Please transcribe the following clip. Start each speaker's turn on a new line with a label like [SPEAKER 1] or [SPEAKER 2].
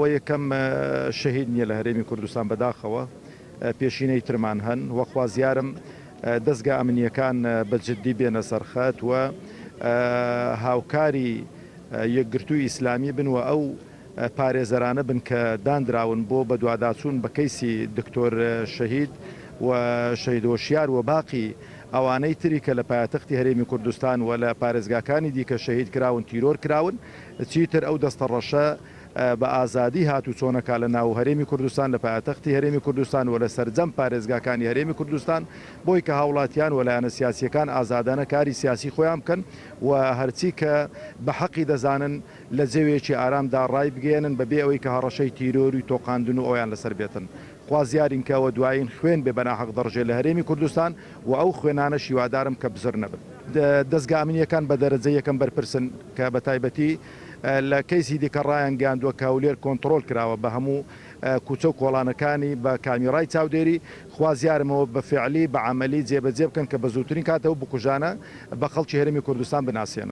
[SPEAKER 1] ئەوە یەکەم شەهید نیە لە هەرێمی کوردستان بەداخەوە پێشینەی ترمان هەن و خوازیارم دەزگا ئەمنیەکان بە جدی بێنە سەر خەت و هاوکاری یەکگرتووی ئیسلامی بن و ئەو پارێزەرانە بن کە داندراون بۆ بەدواداچوون بە کەیسی دکتۆر شەهید و شەهید هۆشیار و باقی ئەوانەی تری کە لە پایتەختی هەرێمی کوردستان و لە پارێزگاکانی دیکە شەهید کراون تیرۆر کراون چیتر ئەو دەستە ڕەشە بە ئازادی هاتوچۆ نەکا لە ناو هەرێمی کوردستان، لە پایەتەختی هەرێمی کوردستان و لە سەرجەم پارێزگاکانی هەرێمی کوردستان، بۆی کە هاوڵاتیان و لایەنە سیاسییەکان ئازادانە کاری سیاسی خۆیان بکەن و هەرچی کە بە حەقی دەزانن لە جەوێکی ئارامدا ڕایبگەیەنن بە بێ ئەوەی کە هەڕەشەی تیرۆر و تۆقاندن و ئەویان لەسەر بێتن. خوازیارین کە ئەوە دوایین خوێن بێ بە ناحەق دەڕژێ لە هەرێمی کوردستان و ئەو خوێنانەش هیوادارم کە بزر نەبن. دەزگا ئەمنییەکان بە دەرەجەی یەکەم بەرپرسن کە بە تایبەتی لە کەیسی دیکە ڕایانگەیاندووە کە هەولێر کۆنتڕۆل کراوە بە هەموو کوچە و کۆڵانەکانی بە کامیڕای چاودێری، خوازیارم ئەوە بە فعلی، بە عەمەلی جێبەجێ بکەن کە بە زووترین کات ئەو بکوژانە بە خەڵکی هەرێمی کوردستان بناسێنن.